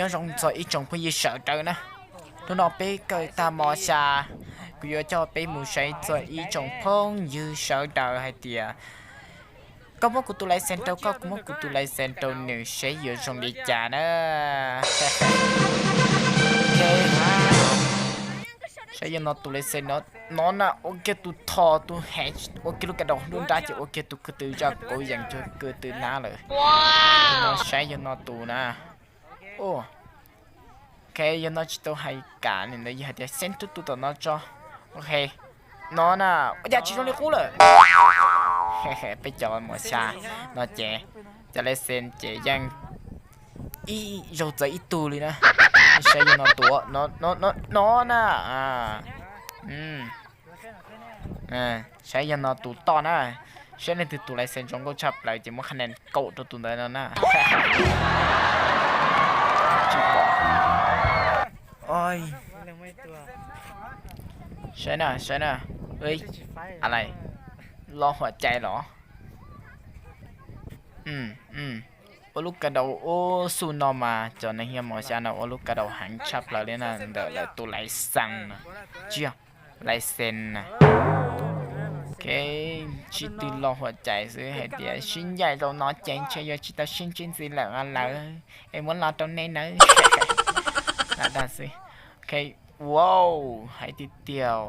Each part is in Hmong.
Nyob zoo txog ib tsoom phooj ywg sawv daws na. Hnub no peb kawm tag mos xya, kuv yuav coj peb mus saib txog ib tsoom phooj ywg sawv daws hais tias koj muab kuv tus lais xees rau koj, kuv muab kuv tus lais xees rau nws, saib yuav zoo li cas na. Saib yog no tus lais xees no, no na, ua kiag tus thom tus hev, ua kiag lub kav daus nruab nrab ces ua kiag tus ko tw zaj kauv yees cuag ko tw nab lawm. No saib yog no tus na. Ok, yog no tsis tau hais kam li ntawd, yog hais tias xeeb rub tus tom no tso. Ok, no na, ua cas tsis zoo li qub lawm. Peb cov mos xya no ces cov lais xees ces yeej ib zaug txawv ib tug li na. Saib yog no tus, no na. Saib yog no tus toj na. Saib leej twg tus lais xees zoo nkauj tshaj plaws ces muab qhab nees kaum rau tus ntawd no na. Saib na, saib na. Alais, lo huam cai los? Ua lub kav daus ub xu no mas cov neeg yog mos xya no ua lub kav daus heev tshaj plaws li na, ntawm lawv tus lais xees no. Tsis yog, lais xees na. Ok, sib tw lo huam cai xwb hais tias sib ncaim zaum no ces ntshe yuav tsis tau sib ntsib ntxiv lawm lawm, es muab lo rau nej nawb. Lam dag xwb. Ok, wow, hais tiag tiag.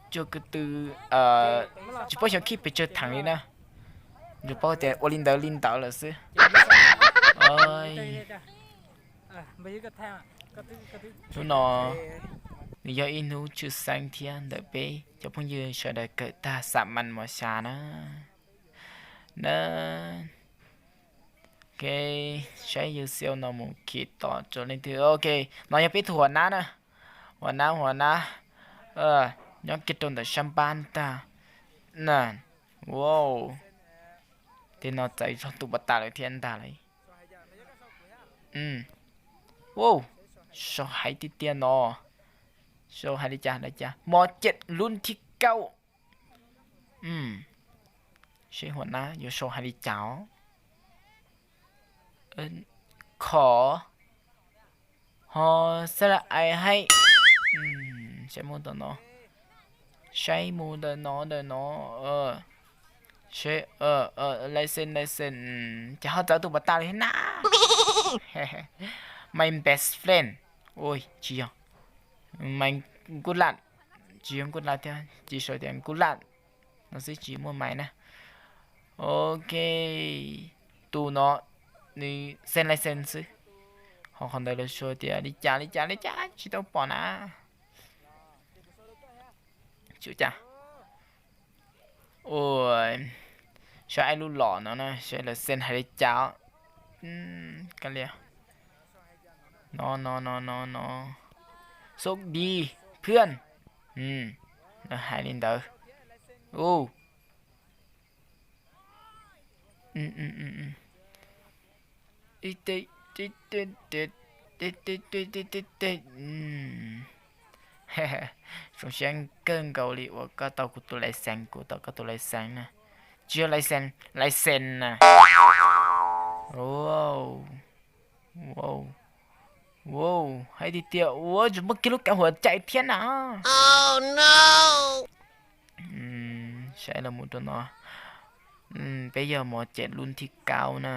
Cuag ko tw, tsis paub xyov khij pes tsawg theem li na. Tsuas paub tias ua li ntawd li ntawd lawm xwb. Hnub no nws yog ib hnub tshwj xeeb thiab ntawm peb cov phooj ywg sawv daws kawm tag xam mas mos xya na. Na, ok, saib yawg xiau no mus khi tom rau leej twg. Ok, no yog peb tus huam nab na. Huam nab, huam nab, nyob kiag rau ntawm sab npab ntag na. Wow, tej no txawv zog tus pas tas lawm thiab ntag lauj. Wow, sau hais tiag tiag no. Sau hais li cas, hais li cas? Mos cem lub thib kaum. Seb huam nab yuav sau hais li cas os. Khov ho xab la ais haib. Saib mus ntawm no, saib mus ntawm no, ntawm no. Seb, license, license, ces ho txawv tus pas tas li thiab na. My best friend. Ui, tsis yog. My good luck. Tsis yog good luck thiab, ces sau tias good luck no xwb, tsis muaj my na. Ok, tus no nws send license xwb. Ho qhov ntawd lawv sau tias li cas li cas li cas tsis tau pom na. Ua, saib lub los no na, saib lawv send hais li cas. Ka li, no no no no no, sub di, phiaj, lawv hais li ntawd. Zoo siab kawg nkaus li uas koj tau kuv tus license, kuv tau koj tus license na. Tsis yog license, license na. Wow, wow, hais tiag tiag, ua tsis muaj kiag lub kav huam cai thiab na. Saib los mus rau no. Peb yog mos cem lub thib kaum na.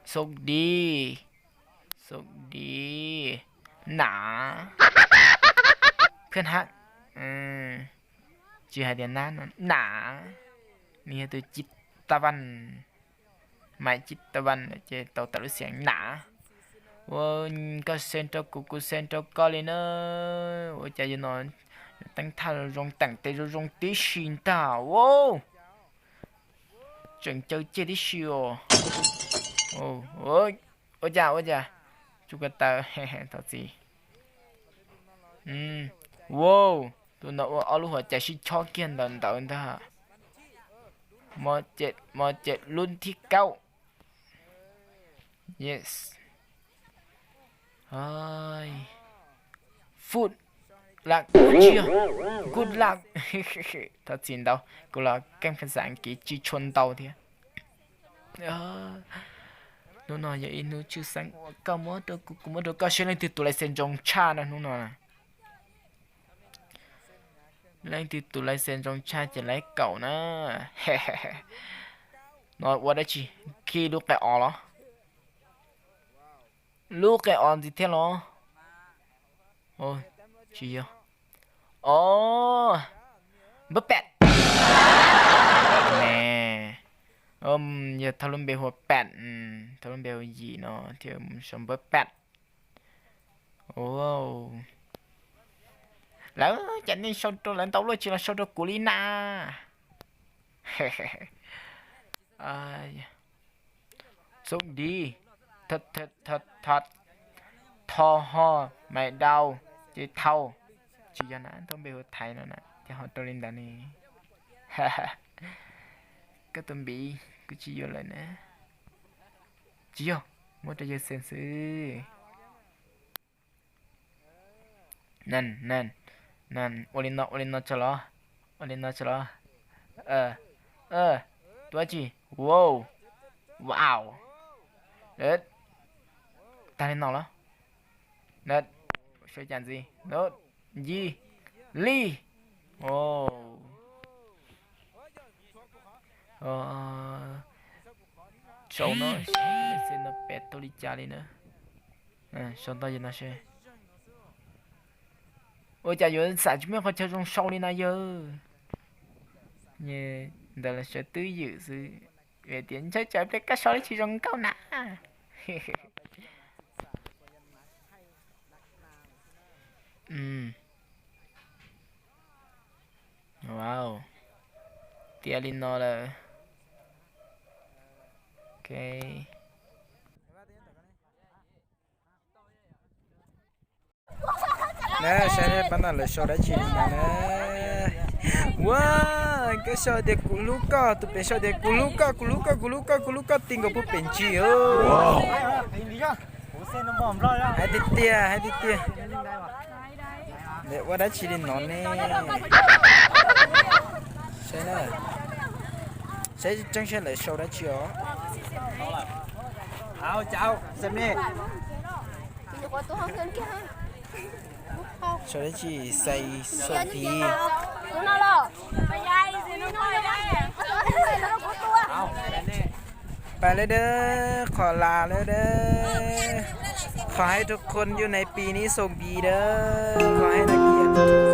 Sub di, sub di, nam, phiaj hab, tsis hais tias nab no, nam, nws yog tus ci ta van, mais ci ta van ces tau tawm lub xeem nam. Ua, koj send rau kuv, kuv send rau koj li na. Ua cas yog no teeb thaj zoo zoo, teem tes zoo zoo tib si ntag. Tseem caw ciaj tib si os. Ua cas, ua cas, tsuj ko taw, thov txim. Wow, tus no ua ob lub huam cai sib chob kiag ntawd ntawd ntag. Mos cem lub thib kaum. Yes. Food luck, tsis yog, good luck. Thov txim ntau, kuv los keej phas xas Askiv tsis tshua ntau thiab. Hnub no yog ib hnub tshwj xeeb uas koj muab rau kuv, kuv muab rau koj seb leej twg tus license zoo tshaj no hnub no. Leej twg tus license zoo tshaj ces laiv kaum na. No ua dab tsi? Khi lub qe os los? Lub qe os ntxiv thiab los? Tsis yog. Os, npawb pam ne. Yog thauj lub npe hu ua pam, thauj lub npe hu yim no thiaj mus sau npawb pam. Lawv cas nej sau rau lawv ntau luaj tsis los sau rau kuv li na. Xub ntiv, tho ho, mais dau, ces thau. Tsis yog na, thauj npe hu thaiv no na, ces ho rau li ntawd ne. Koj tus npiv kuv tsis yuav lawm na. Tsis yog, muab rau yawg xeem xwb. Ua li no, ua li no tso los, ua li no tso los. Tua tsi? Wow, wow. Tag li no los? Sau cas ntxiv? Nci, li. Sau no, xeb no pem tau li cas li na. Sau ntau no seb. Ua cas yuav xam tsis muaj qhov chaw zoo sau li na yawg? Ntawd los sawv twb ywm xwb. Tias ntshaw tsawv ple koj sau li tsis zoo nkauj na. Tiav li no lawm. Na, saib pab no lawv sau dab tsi li no na. Ua, koj sau tias kuv hlub koj, tus pem sau tias kuv hlub koj, kuv hlub koj, kuv hlub koj, kuv hlub koj, ti nkaus puag pem ntsis. Hais tiag tiag, hais tiag tiag. Ua dab tsi li no ne? Saib na, saib tseeb saib lawv sau dab tsi os. Sau dab tsi? Xais xom tiv. Pais lawm dawb, qhov las lawm dawb. ขอให้ทุกคนอยู่ในปีนี้โชคดีเด้อ ขอให้นักเรียน